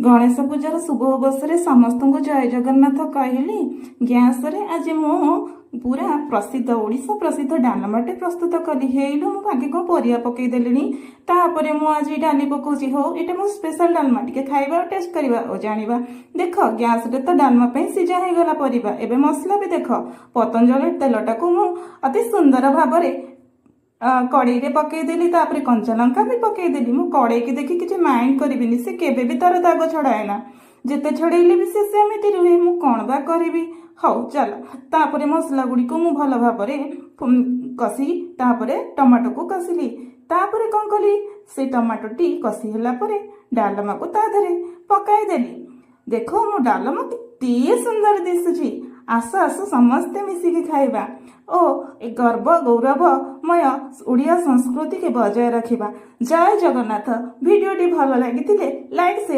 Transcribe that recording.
ଗଣେଶ ପୂଜାର ଶୁଭ ଅବସରରେ ସମସ୍ତଙ୍କୁ ଜୟ ଜଗନ୍ନାଥ କହିଲି। ଗ୍ୟାସରେ ଆଜି ମୁଁ ପୁରା ପ୍ରସିଦ୍ଧ, ଓଡ଼ିଶା ପ୍ରସିଦ୍ଧ ଡାଲମାଟେ ପ୍ରସ୍ତୁତ କଲି। ହେଇଲୋ, ମୁଁ ଭାଗେ କ'ଣ ପରିବା ପକେଇଦେଲିଣି। ତାପରେ ମୁଁ ଆଜି ଡାଲି ପକଉଛି। ହଉ, ଏଇଟା ମୋ ସ୍ପେଶାଲ ଡାଲମା, ଟିକେ ଖାଇବା ଆଉ ଟେଷ୍ଟ କରିବା ଓ ଜାଣିବା। ଦେଖ, ଗ୍ୟାସରେ ତ ଡାଲମା ପାଇଁ ସିଝା ହେଇଗଲା ପରିବା। ଏବେ ମସଲା ବି ଦେଖ, ପତଞ୍ଜଳି ତେଲଟାକୁ ମୁଁ ଅତି ସୁନ୍ଦର ଭାବରେ କଡ଼େଇରେ ପକେଇଦେଲି। ତାପରେ କଞ୍ଚା ଲଙ୍କା ବି ପକେଇଦେଲି। ମୁଁ କଡ଼େଇକି ଦେଖି କିଛି ମାଇଣ୍ଡ କରିବିନି, ସେ କେବେ ବି ତାର ଦାଗ ଛଡ଼ାଏ ନା। ଯେତେ ଛଡ଼େଇଲେ ବି ସେ ସେମିତି ରୁହେ। ମୁଁ କ'ଣ ବା କରିବି? ହଉ ଚାଲ। ତାପରେ ମସଲା ଗୁଡ଼ିକୁ ମୁଁ ଭଲ ଭାବରେ କଷି, ତାପରେ ଟମାଟୋକୁ କଷିଲି। ତାପରେ କ'ଣ କଲି? ସେ ଟମାଟୋଟି କଷି ହେଲା ପରେ ଡାଲମାକୁ ତା ଦେହରେ ପକାଇଦେଲି। ଦେଖ, ମୋ ଡାଲମା କେତେ ସୁନ୍ଦର ଦିଶୁଛି। ଆସ ଆସ, ସମସ୍ତେ ମିଶିକି ଖାଇବା ଓ ଏ ଗର୍ବ ଗୌରବମୟ ଓଡ଼ିଆ ସଂସ୍କୃତିକି ବଜାୟ ରଖିବା। ଜୟ ଜଗନ୍ନାଥ। ଭିଡ଼ିଓଟି ଭଲ ଲାଗିଥିଲେ ଲାଇକ୍, ସେୟାର।